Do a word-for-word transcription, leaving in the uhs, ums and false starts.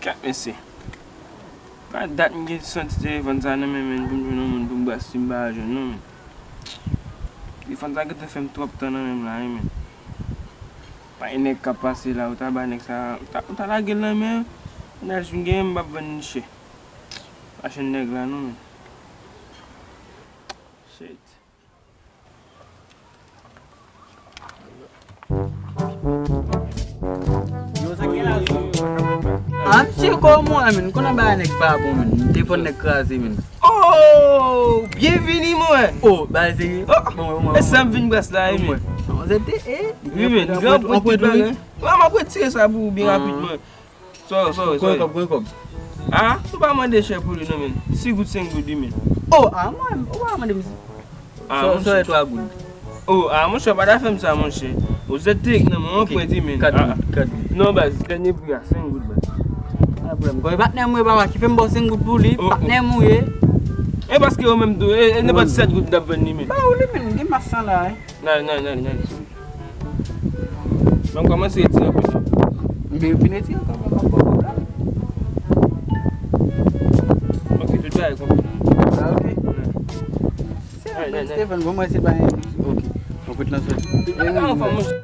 Kat mesye. Pa dat m gen santi telefòn sa nan men men pou m jwenn yon moun pou m bwase si m pa jwenn non men. Telefòn sa gentan fè m twòp tan nan men m la wi men. Pa gen nèg k ap pase la, ou ta ba nèg sa, ou ta, ou ta lage l nan men, nan j m genyen m p ap vann li chè. Pa jwenn nèg la non men. Shit. Ah, tcheko mwen, men. Konnen bagay nèg pa bon, men. Telefòn nèg kraze, men. Oh, byenvini, mwen. Oh, bagay serye. Oh, bon, bon, e sa m vin bwase la, wi, men. Bon, se te, e, wi, men, gran bout bagay. Mwen, m ap retire sa pou ou byen rapidman. Sorry, sorry, sorry. Konbyen kòb, konbyen kòb? Ah, ou pa mande chè pou li non, men. Sis goud, senk goud, wi, men. Oh, ah, mwen, ou pa mande m. Ah, monchè. Sorry, twa goud. Oh, ah, monchè, pa ta fè m sa, monchè. Ou zèt te nan mwen, mwen prèt, wi, men. Kat goud, kat goud. Non, baz, dènye pri a, senk goud, baz. Pa pwoblèm. Bon, e patnè m ye, papa, ki fè m ba w senk goud pou li, patnè m ou ye. E paske yo menm tou, e, e nenpòt sèt goud m t ap vann li, men. Ba ou li, men, gen mas lan la, wi. N ale, n ale, n ale, n ale. Mwen kòmanse retire anpil. M vin retire ankò, mwen pa pran pwoblèm. Ok, tout bagay konpli. Ah, ok. Se vre, Stephen, bon, mwen se pa. Ok. Mwen pot lan soti. Tout bagay anfòm, monchè.